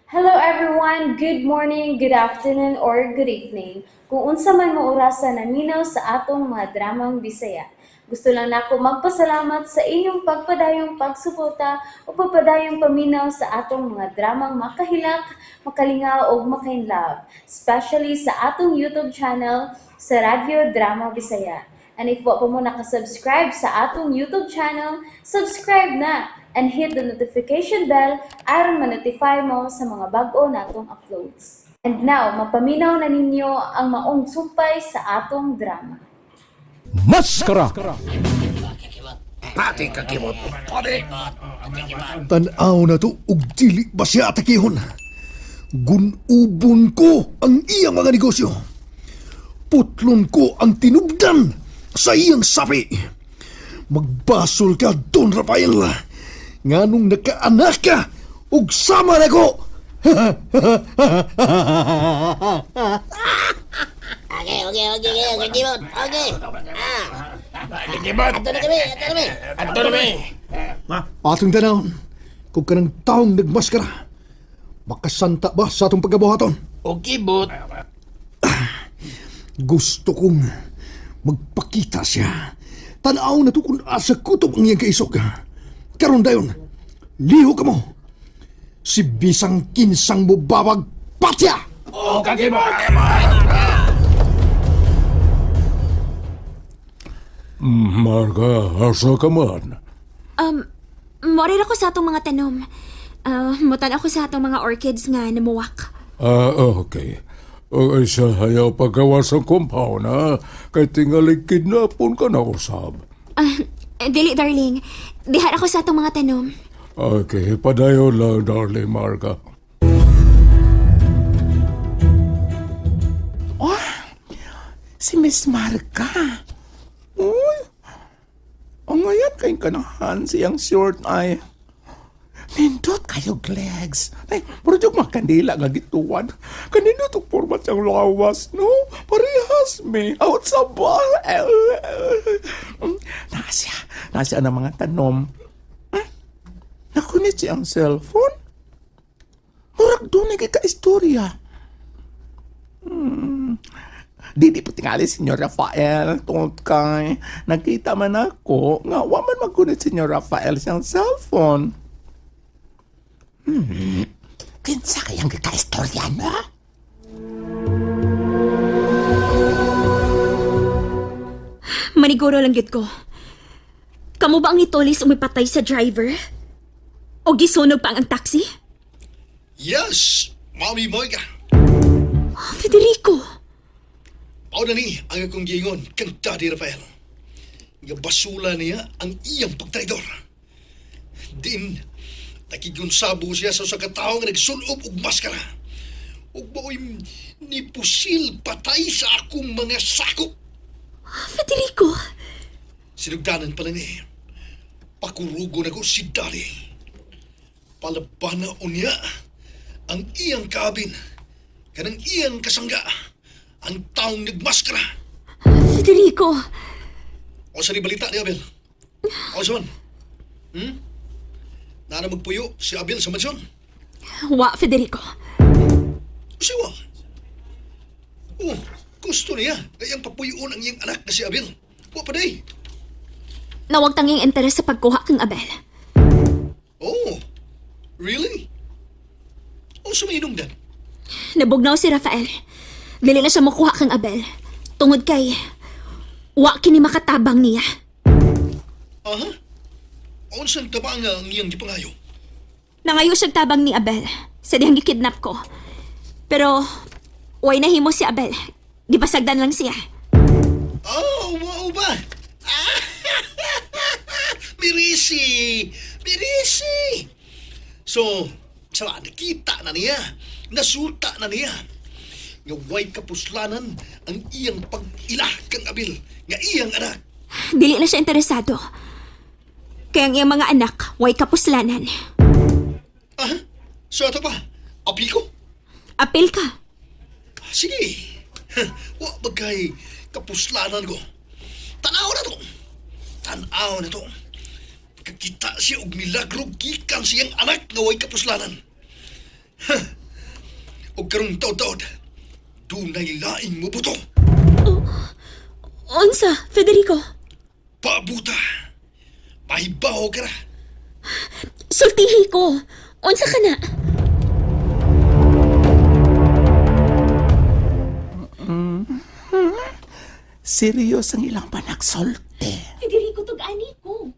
Hello everyone! Good morning, good afternoon, or good evening. Kung unsa man mo orasa naminaw sa atong mga dramang Bisaya. Gusto lang nako magpasalamat sa inyong pagpadayong pagsuporta o pagpadayong paminaw sa atong mga dramang makahilak, makalingaw ug makainlove, especially sa atong YouTube channel sa Radyo Drama Bisaya. And if wa pa mo nakasubscribe sa atong YouTube channel, subscribe na and hit the notification bell aron ma-notify mo sa mga bag-o natong uploads. And now, mapaminaw na ninyo ang maong sumpay sa atong drama. Maskara! Pati kakimot. Pati. Tan-aw na to ug dili ba siya atakihon? Gunubon ko ang iyang mga negosyo. Putlon ko ang tinubdan sa iyang sapi. Magbasol ka, Don Rafael. Nganong nakaanak ka ug sama na ko. Okay, kakimot. Okay. Ah, Kakimot. ato na kami, ato na kami. Ato na mi. Atong tanawon, kung kanang taong nagmaskara, makasanta ba sa atong pagkabuhaton? O kibot. Gusto kong magpakita siya. Tanaw na to kung asa kutob ang iyang kaisog. Karon dayon, liho ka mo. Si bisang kinsang mubabag patya! O kakimot. Marga, asa ka man? Morir ako sa atong mga tanom. Mutan ako sa atong mga orchids nga namuwak. Ah, okay. O isa hayaw paggawa sa compound, ha? Kay tingali kidnapon ka na usab. Ah, dili, darling. Dihar ako sa atong mga tanom. Okay, padayon lang, darling Marga. Si Miss Marga. Uy, ang ngayon kay kanahan siyang short ay. Nindot kayo, legs. Ay, puro yung mga kandila nga gituan. Kanindot ang format siyang lawas, no? Parehas me. Out sa ba? Nasya, nasya ang mga tanom. Nakunit siyang cellphone. Murag doon ka-istorya. Dili po tingali, Senyor Rafael, tungod kay nakita man ako nga wa man magunit Senyor Rafael siyang cellphone. Kinsa kayang gikaistorya na? Maniguro lang gyud ko. Kamu ba ang nitulis umipatay sa driver? O gisunog pa ang taxi? Yes, Mami Moiga. Oh, Federico! Pao na ni ang akong giingon kang Daddy Rafael. Nga basula niya ang iyang pagtraidor. Din, nakigunsabo siya sa usa ka tawo nga nagsulob og maskara. Ug mao'y nipusil patay sa akong mga sakop. Oh, Federico! Sinugdanan pa lang ni. Pakurugo na ko si Daddy. Palabana unya ang iyang kabin, kanang iyang kasangga, ang taong nagmaskara. Federico! O sa balita ni Abel? O sa man? Nana magpuyo si Abel sa mansyon? Wa, Federico. Siwa. Oh, gusto niya na iyang papuyoon ang iyang anak na si Abel. Wa pa day. Nawag tanging interes sa pagkuha kang Abel. Oh, really? O sa may inungdan? Nabugnaw si Rafael. Dili na siya makuha kang Abel. Tungod kay wa kini makatabang niya. Aha. Unsang tabang nga ang iyang gipangayo? Nangayo siyang tabang ni Abel sa dihang gikidnap ko. Pero way nahimo si Abel. Gipasagdan lang siya. Oh, wow ba? Mirisi! Mirisi! So, sa nakita na niya, nasuta na niya, nga way kapuslanan ang iyang pag-ila kang Abil, nga iyang anak. Dili na siya interesado. Kaya ang iyang mga anak, way kapuslanan. Ah, so ito pa, api ko? Apil ka. Sige, wa bagay kapuslanan ko. Tanaw na to. Tanaw na to. Kakita siya og milagro gikan siyang anak nga way kapuslanan. Ha, Ug karong taod-taod, dunay laing mubuto. Unsa, Federico? Paabuta. Mahibaw ka ra. Sultihi ko. Unsa ka na? Serious ang ilang panagsulti. Federico, tug-ani ko.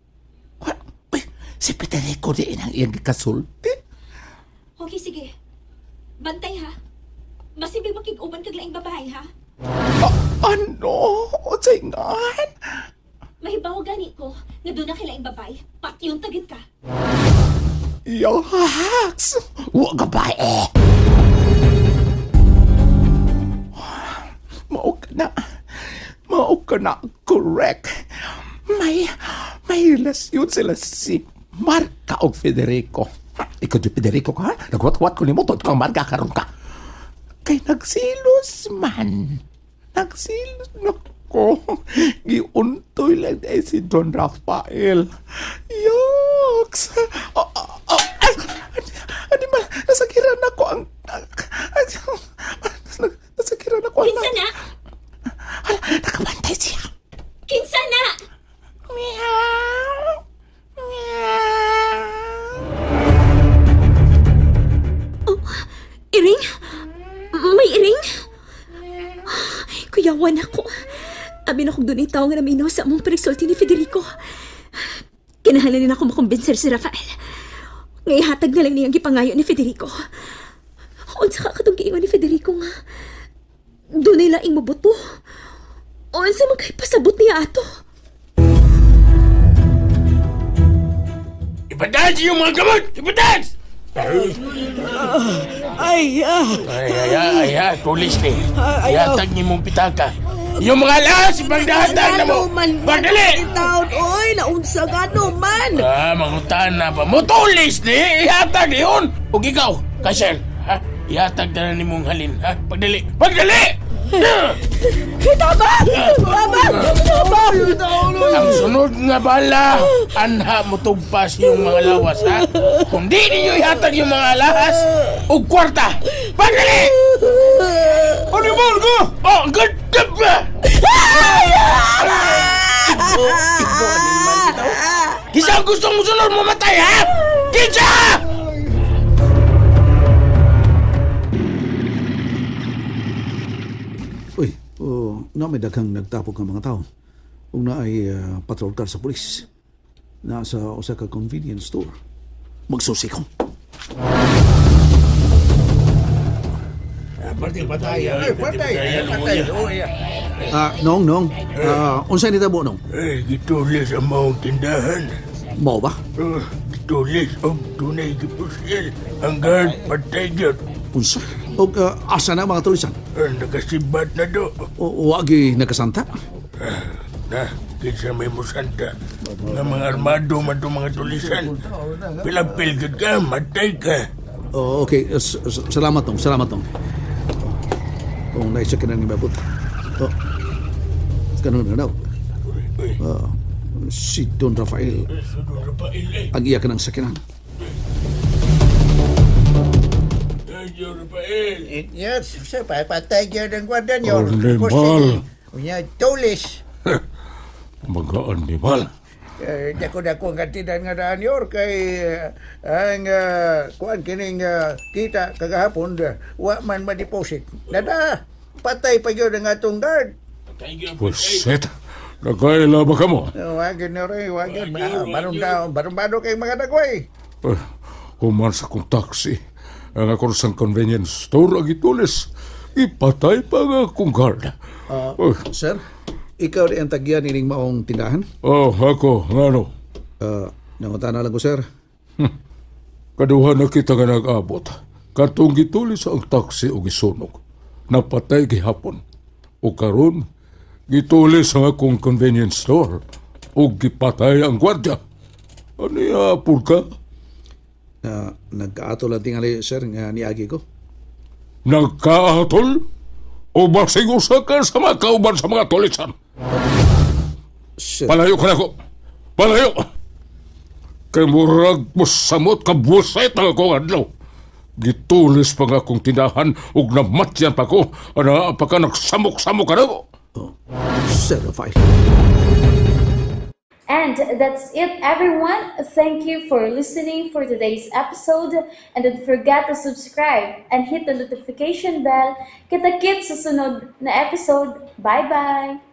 Wa- Uy, si Federico di ang iyang gikasulti. Okay, sige. Bantay ha. Masimbil makig-uban kag laing babae ha. Ah, ano? Unsay ngan? Mahibaw gani ko nga doon na kay laing babae. Patyon tagit ka. Yaks! Wa babae. Mao ka na. Mao ka na. Correct. May relasyon sila si Marca og Federico. Ikaw di Federico ka, ha? Nagwat-wat ko ni mo, tuod kang Marca karon ka. Kay nagsilos man. Nagsilos. Nako. Giuntoy lang dahil si Don Rafael. Yucks! Oh, oh, oh, ay, animal, nasakiran ako ang... Nasakiran ako ang... Kinsa na? Hala, nakabantay siya. Kinsa na? Meow. Meow. Iring? May iring? Kuyawan ako. Abi na kong doon tao nga naminaw sa among panagsulti ni Federico. Kinahanglan din ako makumbinser si Rafael. Nga ihatag na lang niyang gipangayo ni Federico. Unsa ka katong giingon ni Federico nga dunay laing mabuto. Unsa man kay pasabot niya ato? Ipadance yung mga gamot! Ipadance! Ay, ah, Ay, ay, ay, ay, tulis ni. Ay, Ihatag ni mong pitaka. Yung mga laas, ibangdahatag na mo! Ano man, Pagdali! taon, oy, naunsa gano man. Ah, mangutan na ba mo? Tulis ni! Ihatag ni yun! Ug ikaw, kasher, ha? Ihatag na ni mong halin, ha? Pagdali! Pagdali! Tama! Tama! Tama! Ang sunod nga bala, anha mo tugpas yung mga lawas, ha? Kung di ninyo ihatag yung mga lawas, og kwarta! Pagdali! Animal ko! Oh, ang ganda ba? Kinsa ang gustong musunod mo matay, ha? Kinsa! Uy, oh, na may daghang nagtapok ng mga tao. Ug na ay patrol car sa pulis. Nasa usa ka convenience store. Magsusi ko. Ah, nong, nong. Ah, unsay nitabo nong? Eh, gitulis ang maong tindahan. Mao ba? Gitulis og tunay gipusil. Ang guard patay gyud. Unsa? Og asa na ang mga tulisan? Nakasibat na do. O wagi nagkasanta? Na, kinsa may musanta. Nga mga armado man to mga tulisan. Pilapil gud ka, matay ka. Oh, okay. Salamat tong, salamat tong. Kung naisa ka na ni Mabut. Oh. Ganun na daw. Uy, Ah, si Don Rafael sunod na pa ilay. ang iya ka ng sakinan. Medyo Rafael. Yes, sir, patay gyud ang gwardiya niyo. Animal. Unya, tulis. Mga animal. Eh, dako-dako ang kantidad nga daan yor kay ang kuan kining kita kagahapon wa man ma-deposit. Dada, patay pa gyud ang atong guard. Puset. Nagaila ba ka mo? Wa gyud ni Roy, wa gyud. Barong daw, barong bado kay mga dagway. Eh, human sa kong taxi. Ang ako sa convenience store ang itulis. Ipatay pa nga akong guard. Eh, Sir, ikaw di ang tagyan ining maong tindahan? oh, ako, ngano. Nangutan na lang ko, sir. Kaduha na kita nga nag-abot. Katong gitulis ang taxi o gisunog. Napatay gihapon. O karon, gitulis ang akong convenience store. O gipatay ang gwardya. Ano yapon ka? Na nagkaato lang tingali, sir, nga niagi ko. Nagkaatol? O basig usa ka sa mga kauban sa mga tulisan? Sir, Palayo ka na ko. Palayo! Kay murag mo samot ka buset ang akong adlaw. Gitulis pa nga akong tindahan ug namatyan pa ko. Ana pa ka nagsamok-samok ka na. Sir Rafael. And that's it, everyone. Thank you for listening for today's episode. And don't forget to subscribe and hit the notification bell. Kita-kits sa sunod na episode. Bye-bye!